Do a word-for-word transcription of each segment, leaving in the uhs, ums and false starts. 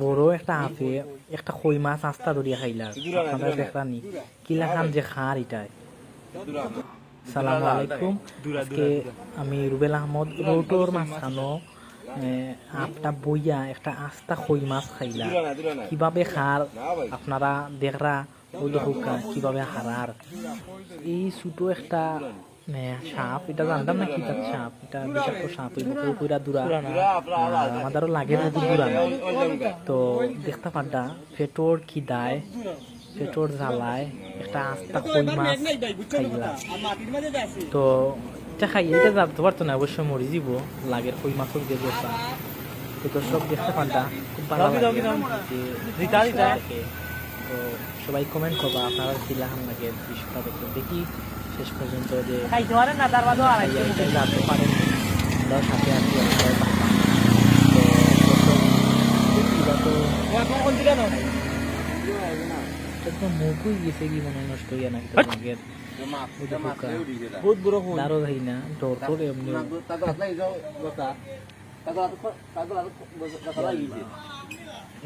বড় একটা হাফে একটা কই মাছ আস্তা ধরিয়া খাইলা। আপনারা দেখরা নি কিলাখান যে খার ইটায়। সালামু আলাইকুম। আজকে আমি রুবেল আহমদ রোডর মাঝখানো, এ, আপটা বইয়া একটা আস্তা কই মাছ খাইলা। কিভাবে খার আপনারা দেখরা, ওই দেখউক্কা কিভাবে হারার। এই ছোট একটা, এ, সাপ, ইটা জানতাম না কিতা সাপ, ইটা বিষাক্ত সাপ, ওই বুকে পুরা দুরা। আর আমাদেরও লাগে বুকে দুরা। তো দেখতা পাররা, পেটর খিদায়, পেটর জ্বালায় একটা আস্তা কই মাছ খাইলা। তো ইটা খাইয়া ইটা জানতে পারতো না, অবশ্য মরি যিবো, লাগের কই মাছর যে গোসা। তো দর্শক দেখতা পাররা, খুব ভালা লাগে যে দেখে। তো সবাই comment করবা আপনারা কিলাখান লাগে দৃশ্যটা দেখতে। দেখি শেষ পর্যন্ত যে খাইতে পারেন না, তার বাদেও আর খাইয়া ইটা জানতে পারেন, আমরাও সাথে আছি, আমরাও পারতাম। তো দর্শক, দেখি, ইটা তো একদম মুখ অই গেছে কি মনে হয় নষ্ট অইয়া নাকি তো লাগের। ওই যে হুকা। বহুত বড় কই। দাঁড়ো যাই না, ডর করে এমনি।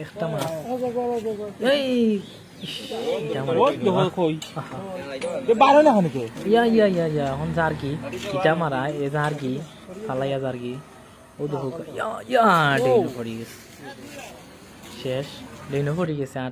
একটা মাছ। এই, ইস, ইটা আমার বহুত বড় কই। আহা। এ বারো না কেনে? ইয়া, ইয়া, ইয়া, ইয়া, এখন যার কি? ইটা মারা, এ যার কি? ফালাইয়া যার কি? ও দেখো, ইয়া, ইয়া, ডেইনো পড়ি গেছে। শেষ, ডেইনো পড়ি গেছে। আর